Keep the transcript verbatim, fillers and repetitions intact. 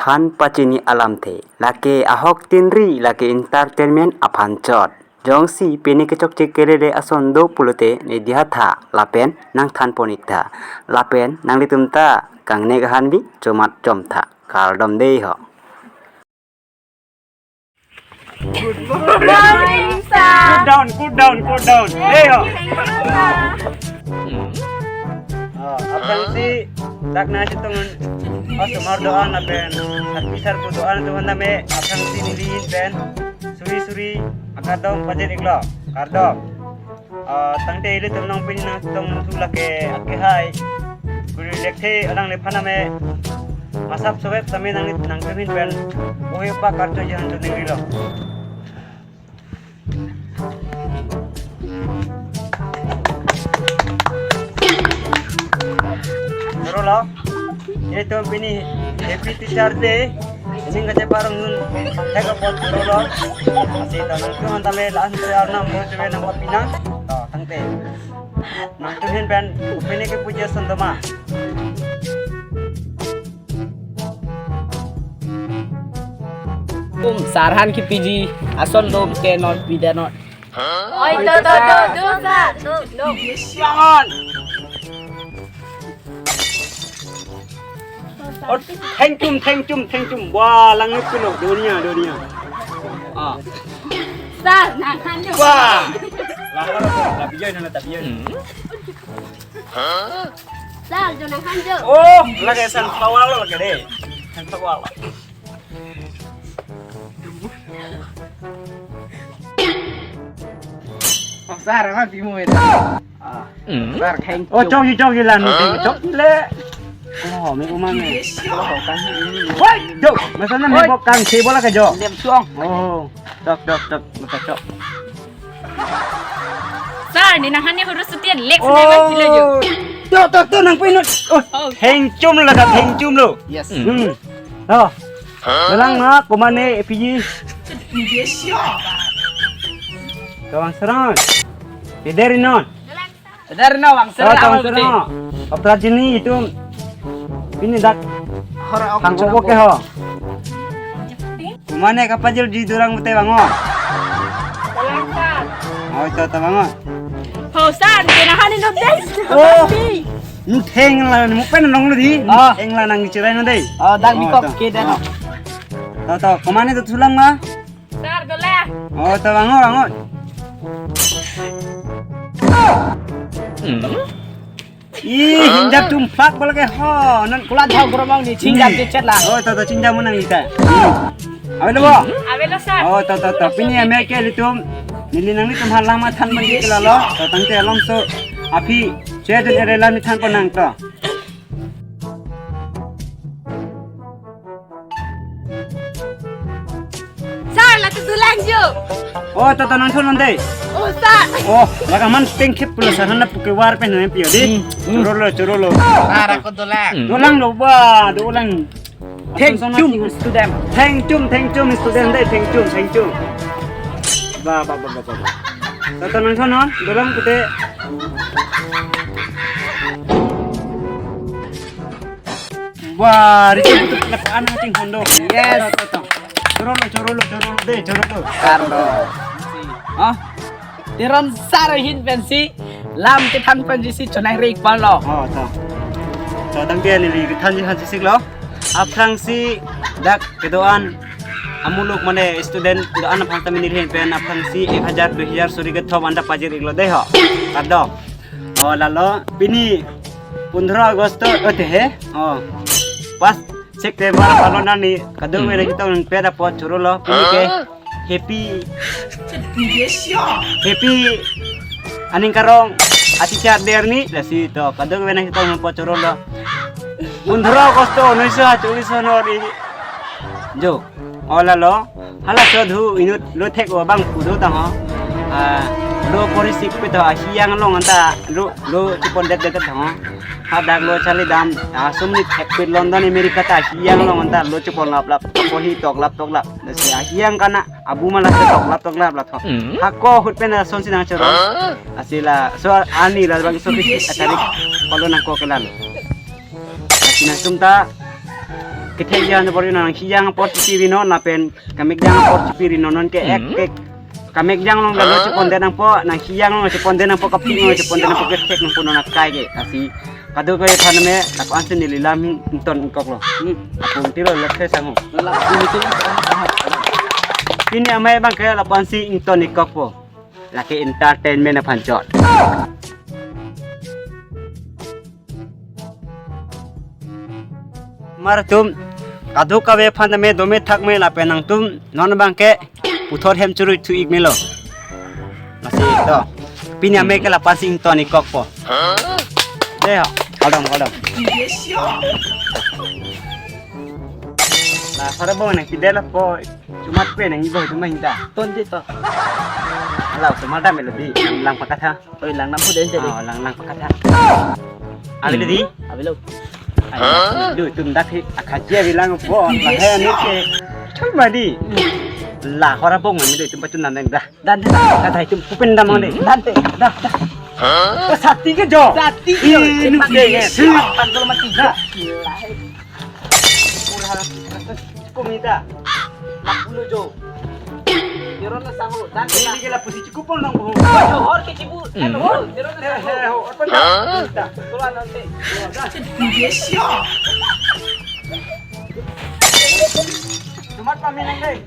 Than pachini alamthe, lake ahok tinri, lake entertainment aphan chot. Jongsi pini kechokche kerere ason do pulote ne diha tha lapen nangthan pon ik tha. Lapen nanglitum ta kangnek ahan bi chomat chom tha. Kardom dei ho. Good morning, sir. Good down, good down, good down. Hey, ho. Thank you, sir. Ah, aphrangsi dak nangchetong osomar do-an lapen sarpi sarpo do-an atum aphan tame aphrangsi nelihin pen suri suri akardom pajir iklo. Kardom. Ah, tangte ilitum nangpini nangchetong thu lake akehai guri lekthe alangliphan tame masap sowep tame nang nangtumin pen ohe pa karcho jihan tu ningrilo. Choro lo. Ilitum pini Happy Teacher Day. Ining kacheparong nun thek apot choro lo. Lasi ta nangtum aphan tame la-an si arnam mo chebe nang apot pinang. To tangte. Nangtum ahin pen pini kepuji ason doma. Kum sarhan kipiji ason dom ke non pida non. Oi, do, do, do, do, sir. Do, do. Bangon. Oh, thengchum, thengchum, thengchum. Wah, langit kulo, donia, donia. Ah. Sir, nanghan jo. Wah. Langit, tapi ya, nana tapi ya. Sir, jo nanghan jo. Oh, lake sunflower lo lake dei. Sunflower. Oh, sir, apa bimu itu? Ah. Sir, thank you. Oh, chok ji, chok ji lan, chok ji le. Oh, me uma me. Woi, jo, masa na me bok kang si bola ke jo. Dem suang. Oh, chok, chok, chok, masa chok. Sir, ne nanghan ne hurus sutian lek. Oh. Sene kilo jo. To, to, to, nangpinut. Oh, oh. Thengchum lo ka, thengchum lo. Yes. Hmm. To. Dolang na, komatne A P G. Kawang serang. Tidak rinon. Dari na bang, oh, sir, tawang awal sir, putih. Apra jini itum pini dak hang opo ke ho. Komatne kapajirji dolang pute bangon. Dolang, sir. Oh, ito ta bangon. Ho, sir, kena hani no des. Oh. Nangtheng la, mo pen nong lo di. Oh. Nangtheng la nangchirai non dei. Oh, dak bikok to. Ke dan. Oh. To, to, komatne to thulang ma. Sir, dolang. Oh, to bangon, bangon. Ih, hingjap tum phak bol ke ho. Non kulat ho gromong di chingjap di chet la. Oh, to, to, chingjap mo nang ita. Avelo bo? Avelo, sir. Oh, to, to, to. Pini ame ke ilitum. Neli nanglitum aphan lama than mandi ke lalo. To tangte alom so aphi. Chet dan ere lami than pon nang to. Sir, latu dolang jo. Oh, to, to, nangthan non dei. Oh, sir. Oh, lake man pengkhip pulo sir, hana puke war pen ne pio di. Hmm, hmm. Choro lo, choro lo. Sir, ako dolang. Dolang lo ba, dolang. Thengchum student. Thengchum, thengchum student dei, thengchum, thengchum. Ba, ba, ba, ba, ba. To, to, nangthan non, dolang pute. Wah, rike butuh pelepakan hati hondo. Yes. To, to, to. Choro lo, choro lo, choro lo, dei, choro lo. Karlo. Hah? Teron sar ahin pensi lam kethan pensi chonai rei palo. Oh, to. To, tangte neli kethanji han sisik lo. Aphrangsi dak kedo-an amuluk mane student do-an aphan tame neli ahin pen aphrangsi ek hajar, dui hajar suri kethom anta pajir iklo dei ho. Kardom. Oh, lalo pini pondro August, oh, te he. Oh. Pas September palo nani kado, hmm, mene kita nang peda po choro lo pini ke. Happy. Happy. Aning karong. Ati char derni lasi to kado mene kita nang po choro lo. Pondro August unnais so ahatcholish so nori. Jo. Oh, lalo. Hala so dhu inut lo thek o bang pudo tang ho. Ah, lo porisik pe to ahiang along anta lo, lo chipon det det tang ho. Hadak lo charli dam, ah, sumni thek pe London America ta ahiang along anta lo chipon lap lap, ko hi tok lap tok lap. Lasi ahiang kana abu mala se tok lap tok lap lap tho. Hmm. Hako hut pen ason si nangchoro. Hah? Lasi la so ani la bang so ki atari palo nangkok ke lalo. Lasi nangtum ta Kethek jang bor-i non, nangsi jang apor chipi ri non lapen kamek jang apor chipi ri non, non ke ek Hmm. ek. Kamek jang along dalo chepon det nangpo, nangsi jang along chepon det nangpo, kapik along chepon det nangpo, kethek nangpo non akai ke. Lasi kadokave aphan tame lapu-an si neli lam ington ingkoklo. Hmm. Apung tiro lek se sango. Lapu-an si. Pini amei abang ke lapu-an si ington ingkokpo. Lake entertainment aphan chot. Mar atum, kadokave aphan tame dome thak me lapen nangtum non abang ke puthot hem churui thu-ik melo. Lasi to. Pini amei ke lapu-an si ington ingkokpo. Dei ho, kaldom, kaldom. La, para bo nangpi det lapo. Chumat pe nang ibo chumat hinta. Ton di to. Hala, chumat dam melo di. Lang pakat ha. Oi, lang nam pu den jadi. Oh, lang, lang pakat ha. Avelo di? Avelo. Ayo, du tum dak hi akaji avi lang po. La he ani ke. Choi ma di. La, hora bong melo tum pachun nam dang dah. Dan te. Kadai tum pupen dam deh. Dan te. Dah, dah. Oh, sati ke jo. Sati ke jo. Ih, nu deh, ya. Pan kalau mati dah. Kumita. Lapu lo jo. Jeron na sango. Dan te. Ini ke lapu si cukup pon nang bo. Jo, hor ke cibu. Hello, jeron na sango. He, he, ho, apa dah? Kumita. Tuan nanti. Chumat pami nang deh.